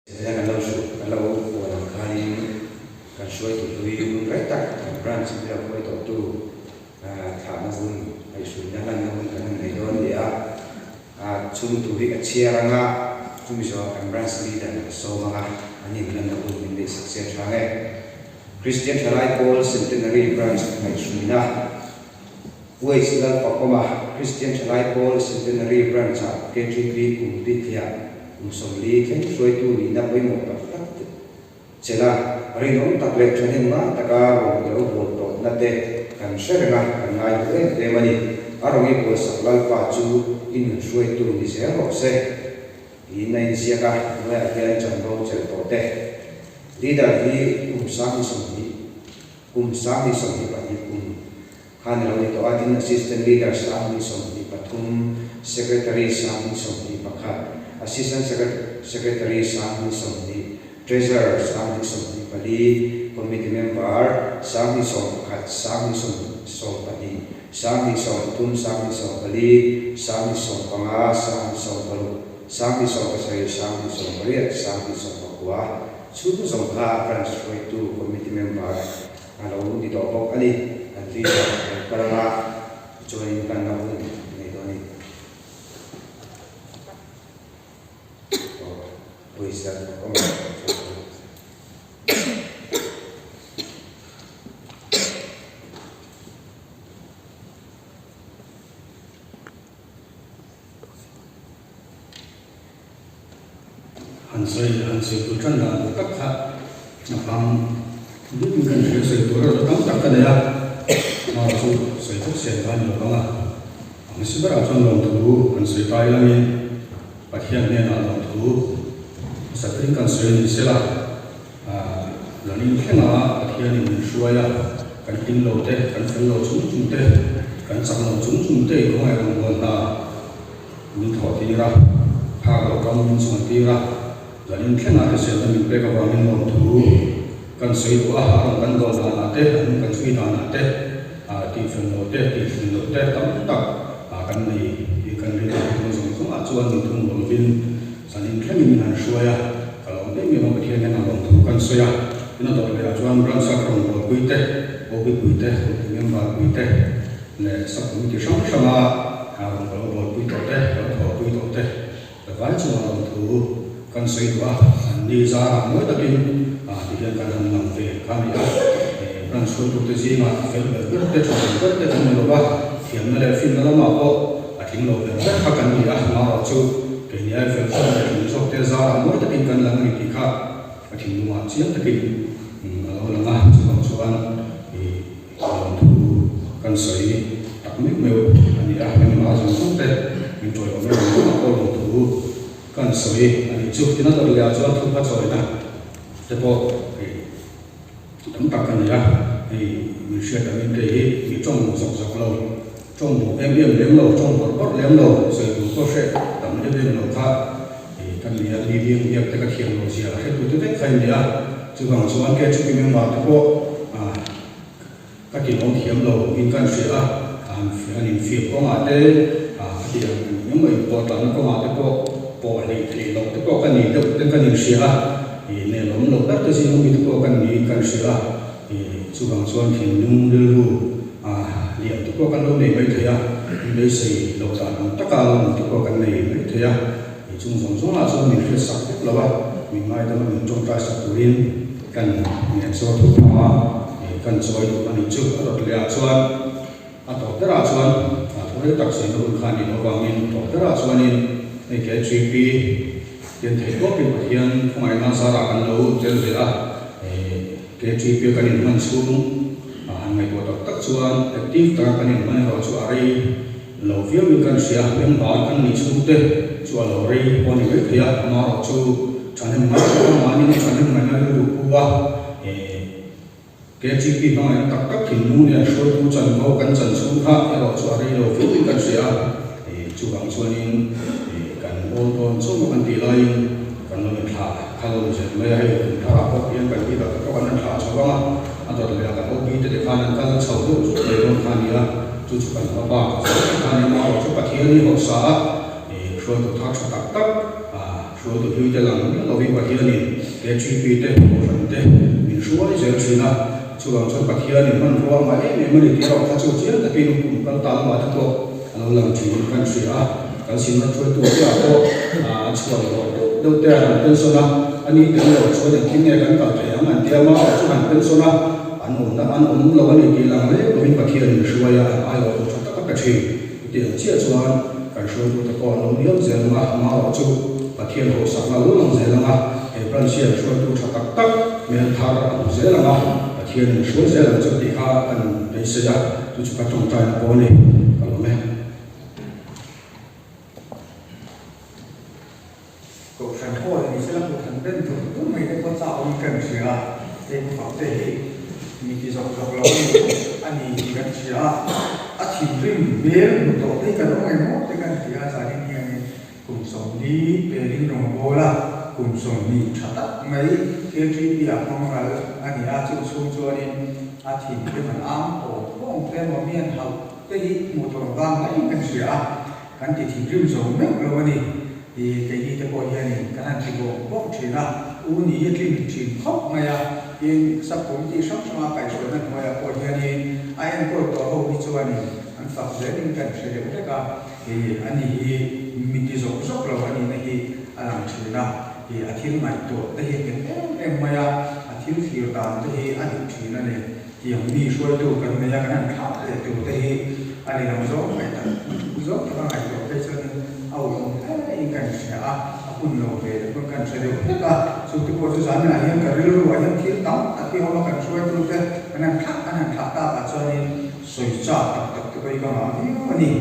Zela kan lo hruh, kan lo puan ang khanin kan hruaitu hlui hun rei tak kan branch in lo hruai tawhtu thlahna hun, ngaihhruina hlanna hun kan han nei dawn a ni a. Chung tur hi ka chhiar ang a, chumi zawhah kan branch leader ka sawm ang a, an inhlanna hun min neihsak chian hrang e. Kristian Thalai Pawl Centenary Branch ngaihhruina Waste Lalpakawma Kristian Thalai Pawl Centenary Branch-ah KTP kum bithliah kum 40 thleng hruaitu nihna pawimawh tak tak chelh a, rinawm tak leh thahnem ngai taka rawn lo bawl tawhna te kan hre reng a, kan ngai duh em em a ni. A rawngi bawlsak Lalpa chu i nun hruaitu ni zel rawh se. Tiin a inziak a, hnuaiah hian chanvo chelh tawh te. Leader hi kum 2020, kum 2022 kum Khan a lo ni tawh a, tin Assistant Leader 2023, Secretary 2021, Assistant Secretary 2020, Treasurer 2024, Committee Member 2011, 2022, 2023, 2024, 2025, 2027, 2028, 2029 chhung zawng kha Branch hruaitu Committee Member A lo ni tawh bawk a ni. Kan tui tawh lo kal anga tichuanin kan la hun ngei dawn a ni. Aw pawisa awm lo chu. Han sawi han sawi tur tan dan tur tak kha a phang dup in kan hria sawi tur erawh tam tak ka nei a, mah chu sawi thawk siam kha a ni lo vang a, a hmasa berah chuan lawmthu kan sawi ta ilangin Pathian hnenah lawmthu hmasa tling kan sawi a ni sela, Zanin thlenga Pathianin min hruai a, kan hlim lo te, kan fel lo chung chung te, kan chak lo chung chung te i khawngaih rawngbâwl hna min thawh tir a, phak loh ram min chuan tir a, zanin thlenga hriselna min pek avangin lawmthu kan sawi duh a, a rawn kan dawn danah te, a hnung kan chhui danah te, tihfel loh te, tihtlin loh te tam tak kan nei i kan rin a, chung zawng zawngah chuan min thung lo lovin Zanin thlengin min han hruai a, ka lawm em em a, Pathian hian a lawm thu kan sawi a, tin a dawt leh ah chuan Branch a ka rawn bualpui te, OB pui te, Committee member pui te leh sub committee hrang hrang a rawn ka lo bualpui tawh te, ka lo thawhpui tawh te ka vai chungah lawm thu kan sawi duh a, an ni zarah mawi takin ti hian kan han lang ve kha a ni a, Branch hruaitute zingah a fel ber ber te, tha ber ber te kan ni lo va, thiamna leh finna lamah pawh a tling lo ber ber kha kan ni a, marawh chu Keini ai fel zawk leh tling zawk te zarah mawi takin kan lang a ni tih kha ka thinlungah chiang takin a lo lang a, chuvang chuan ih lawmthu kan sawi tak meuh meuh a ni a, engmah zawng zawng te min tawiawm reng reng a pawh lawmthu kan sawi a nih chu. Tina dawt leh ah chuan thupa chawina te pawh ih tam tak a ni a, hei min hriat angin kei hi mi tawng zawk zawk lo. Tawng duh em em lem lo, tawng bawrh bawrh lem lo, sawi tur pawh hre tam em em lo kha ka ni a, mi biang biak te ka thiam lo zia hre tute vek kha i ni a, chuvang chuan KHP member te pawh ka ti lawm thiam lo in kan hria a, an infiam kawngah te ka ti ang engemaw inpawh tlanna kawngah te pawh pawh hleih theih loh te pawh ka ni deuh ten kan inhria a, nelawm loh ber te zinga mi te pawh kan ni in kan hria a. Chuvang chuan thinlung rilru a lian te pawh kan lo nei mai thei a, in beisei loh dan ang taka lo awm te pawh kan nei mai thei a, chung zawng zawngah chuan min hriatsak vek lo a, min ngaidam a min tawngtai sak turin kan ngen chaw thu phang a, kan chawi duh a nih chu. A dawt leh ah chuan a tawp berah chuan thu rei tak sawi na hun kha a nih loh avangin tawp berah chuanin hei KHP Tin theih tawpin Pathian khawngaihna zarah kan lo tel ve a. KTP kan inhman chhung a han ngaihtuah tak tak chuan active taka kan inhman erawh chu a rei lo viauin kan hria. Member kan nih chhungte chu a lo rei pawh a ni mai thei a, amaherawh chu thahnem ngai taka mahni thahnem ngaihna rilru pu a, KTP hmangaihna tak tak thinlung nen hruaitu chanvo kan chan chhung kha erawh chu a rei lo viauin kan hria a, chuvang chuanin kan awl dawn chauh a kan tih laiin kan lo inthlah kha lo zel mai a, hei kum tharah pawh hian kan leader te pawh kan han thlah chho vang a, a dawt leh a kan OP te te khan an kal chho deuh zut mai dawn kha a ni a, chu chu kan hma bak a zawh vek kha a ni a, amaherawhchu Pathian hi hausa a hruaitu thar tha tak tak. Hruaitu hlui te lang miah lovin Pathianin KGP te, Kohhran te min hruai zel thin a. Chuvang chuan Pathianin hmanrua a ngah em em a ni tih erawh kha chu chiang takin kum kal ta lamah te pawh a lo lang thin kan hria a. Kan Synod hruaitu te ah pawh a chhuah hlawh deuh deuh te a han pension a, a ni tel lo chuan engtin nge kan kal theih ang an tia marawh chu han pension a, an awmna an awm lo a ni tih lang lek lovin Pathianin a hruai a, an aiawh tur tha tak a pe thin. Chutiang chiah chuan kan hruaitute pawh an lo liam zel ang a, amaherawh chu Pathian hauhsakna lo lang zel ang a, he branch hian hruaitu tha tak tak hmel thar a hmu zel ang a, Pathianin a hruai zel ang chu tih kha kan beisei a, chu chu ka tawngtaina pawh a ni, ka lawm e. Kohhran hall ni sela kuthan ben tur tur mai te pawh chak awm kan hria a, hei khawp te hi mi ti zawk zawk lo a ni tih kan hria a, a thinrim hmel hmu tawh te hi kan awm emaw te kan ti a, zanin hianin kum 40 pelin rawngbâwl a, kum 20 tha tak mai KTP ah hmang ral a ni a, chung chhung chuanin a thinrim an ang pawng pawng te emaw mi an hauh te hi hmuh tur vang mai kan hria a. Kan ti thinrim zo meuh lo a ni. I keini te pawh hianin kan han ti bawk bawk thin a, u ni hi tling thin khawp mai a, tin sapkum tih hrang hranga kaihhruaina hnuaiah pawh hianin a enkawl tawh ho hi chuanin an fak zelin kan hre deuh hlek a, i a ni hi mi ti zawk zawk lo a nihna hi a lang thin a, i a thil ngaihtuah te hi a nghet em em mai a, a thil thlir dan te hi a dik thin a ni. Tiang mi hruaitu kan nei a, kan han thlah leh tur te hi a ni lo zawng mai tak zawng taka ngaihtuah phei chuanin a uiawm hle in kan hria a, a hun lo ve te pawn kan hre deuh hlek a, chu te pawh chu zaninah hian ka rilru ah hian thil tam tak hi awm a, kan hruaitu te kan han thlah kan han thlah tak ah chuanin sawi chak tak tak te pawh hi ka ngah viau a ni.